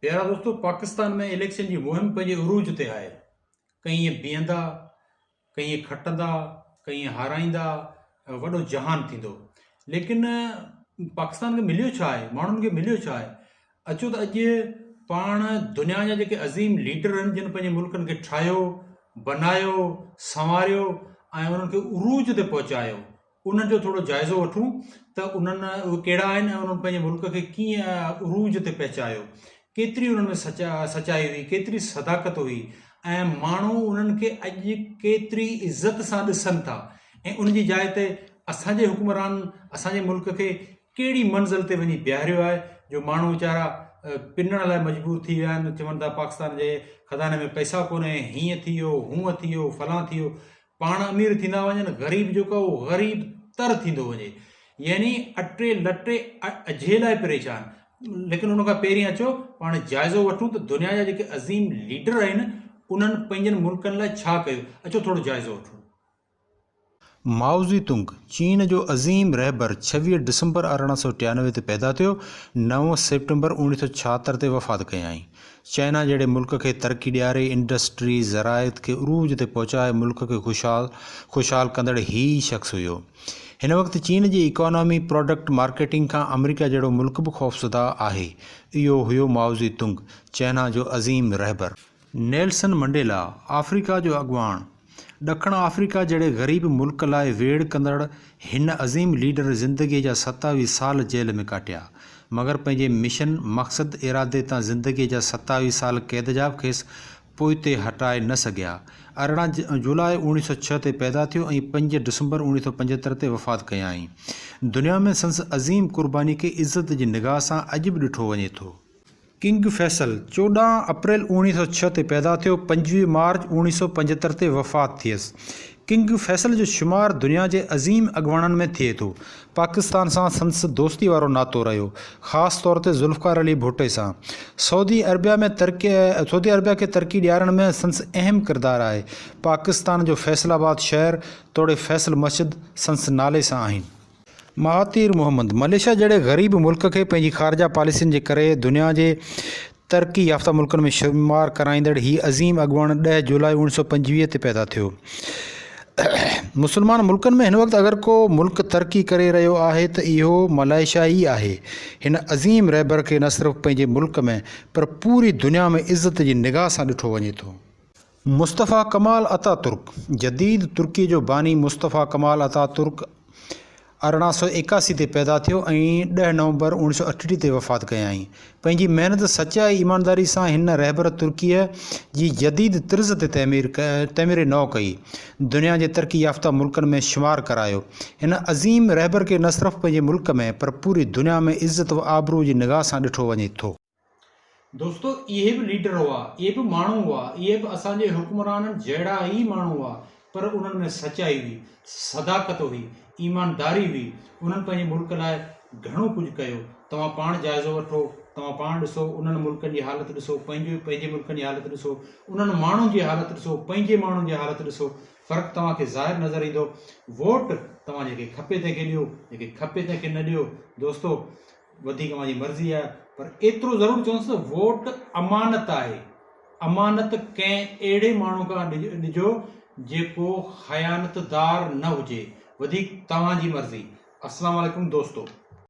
پيارا دوستو پاڪستان ۾ اليڪشن جي مهم پنهنجي عروج تي آهي ڪئين بيهندا ڪئين کٽندا ڪئين هارائيندا وڏو جهان ٿيندو ليڪن پاڪستان کي مليو ڇا آهي ماڻهن کي مليو ڇا آهي اچو ته اڄ پاڻ دنيا جا جيڪي عظيم ليڊر آهن جن پنهنجي ملڪن کي ٺاهيو بنايو سنواريو ۽ انهن کي عروج تي پهچايو انهن جو ٿورو جائزو وٺون ته انهن اهي ڪهڙا آهن ۽ انهن پنهنجي ملڪ کي ڪيئن عروج تي پهچايو، ڪيتري انهن ۾ سچائي هئي، ڪيتري صداقت هئي ۽ ماڻهو انهن کي اڄ ڪيتري عزت سان ڏسن ٿا ۽ ان جي جاء تي اسان جي حڪمرانن اسان جي ملڪ کي ڪهڙي منزل تي وڃي بيهاريو آهي جو ماڻهو ويچارا پنڻ لاء مجبور ٿي ويا آهن، چون ٿا پاڪستان جي خزاني ۾ پئسا ڪونهي، هيئن ٿي ويو، هونئن ٿي ويو، فلان ٿي ويو. پاڻ امير ٿيندا وڃن غريب جيڪو آهي اهو غريب تر ٿيندو وڃي يعني اٽي لٽي اجهي لاء پريشان ليڪن ان کان پهرين اچو پاڻ جائزو وٺون ته دنيا جا جيڪي عظيم ليڊر آهن انهن پنهنجن ملڪن لاء ڇا ڪيو اچو ٿورو جائزو وٺون. مائوزي تنگ، چين جو عظيم رهبر 26 ڊسمبر 1893 تي پيدا ٿيو، نو سيپٽمبر 1976 تي وفات ڪيائين. چائنا جهڙي ملڪ کي ترقي ڏياري انڊسٽري، زراعت کي عروج تي پهچائي ملڪ کي خوشحال خوشحال ڪندڙ هي ئي شخص هيو. هن وقت چين جي ايڪانامي، پراڊڪٽ مارڪيٽنگ کان آمريڪا جهڙو ملڪ به خوفزده آهي. اهو هيو مائوزي تنگ، چائنا جو عظيم رهبر. نيلسن منڊيلا، آفريڪا جو اڳواڻ. ڏکڻ آفريڪا جهڙي غريب ملڪ لاء ويڙهه ڪندڙ هن عظيم ليڊر زندگيء جا 27 سال جيل ۾ ڪاٽيا، مگر پنهنجي مشن، مقصد، ارادي تان زندگيء جا 27 سال قيد جا به کيس پوئتي هٽائي نه سگهيا. 18 جولاء 1906 تي پيدا ٿيو ۽ پنج ڊسمبر 1975 تي وفات ڪيائين. دنيا ۾ سندس عظيم قرباني کي عزت جي نگاهه سان اڄ به ڏٺو وڃي ٿو. ڪنگ فيصل 14 اپريل 1906 تي پيدا ٿيو، 25 مارچ 1975 تي وفات ٿيس. ڪنگ فيصل جو شمار دنيا جي عظيم اڳواڻن ۾ ٿئي ٿو. پاڪستان سان سندس دوستي وارو ناتو رهيو، خاص طور تي ذوالفقار علي ڀٽي سان. سعودي عربيه ۾ ترقي سعودي عربيه کي ترقي ڏيارڻ ۾ سندس اهم ڪردار آهي. پاڪستان جو فيصل آباد شهر توڙي فيصل مسجد سندس نالي سان آهن. مهاتير محمد ملائيشيا جهڙي غريب ملڪ کي پنهنجي خارجه پاليسين جي ڪري دنيا جي ترقي يافته ملڪن ۾ شمار ڪرائيندڙ هي عظيم اڳواڻ 10 جولاء 1925 تي پيدا ٿيو. مسلمان ملڪن ۾ هن وقت اگر ڪو ملڪ ترقي ڪري رهيو آهي ته اهو ملائيشيا ئي آهي. هن عظيم رهبر کي نه صرف پنهنجي ملڪ ۾ پر پوري دنيا ۾ عزت جي نگاهه سان ڏٺو وڃي ٿو. مصطفيٰ ڪمال اتاترڪ، جديد ترڪيء جو باني مصطفيٰ ڪمال اتاترڪ 1881 تي پيدا ٿيو ۽ 10 نومبر 1938 تي وفات ڪيائين. پنهنجي محنت، سچائي ۽ ايمانداري سان هن رهبر ترڪيء جي جديد طرز تي تعمير تعمير نو ڪئي. دنيا جي ترقي يافته ملڪن ۾ شمار ڪرايو. هن عظيم رهبر کي نه صرف پنهنجي ملڪ ۾ پر پوري دنيا ۾ عزت و آبرو جي نگاهه سان ڏٺو وڃي ٿو. دوستو اهي به ليڊر هئا، اهي به ماڻهو هئا، اهي به اسان جي حڪمرانن جهڙا ئي ماڻهو هئا پر انهن ۾ سچائي هئي، صداقت هئي، ايمانداري هئي، انهن پنهنجي ملڪ لاء گهڻو ڪجهه ڪيو، توهان پاڻ جائزو وٺو، توهان پاڻ ڏسو، انهن ملڪن جي حالت ڏسو، پنهنجي پنهنجي ملڪن جي حالت ڏسو، انهن ماڻهن جي حالت ڏسو، پنهنجي ماڻهن جي حالت ڏسو، فرق توهان کي ظاهر نظر ايندو، ووٽ توهان جنهن کي کپي تنهن کي ڏيو، جنهن کي کپي تنهن کي نه ڏيو، دوستو وڌيڪ اوهان جي مرضي آهي پر ايترو ضرور چوندس ته ووٽ امانت آهي امانت ڪنهن اهڙي ماڻهو کان ڏجو جيڪو خيانتدار نه هجي وڌيڪ توهان جي مرضي السلام عليڪم دوستو.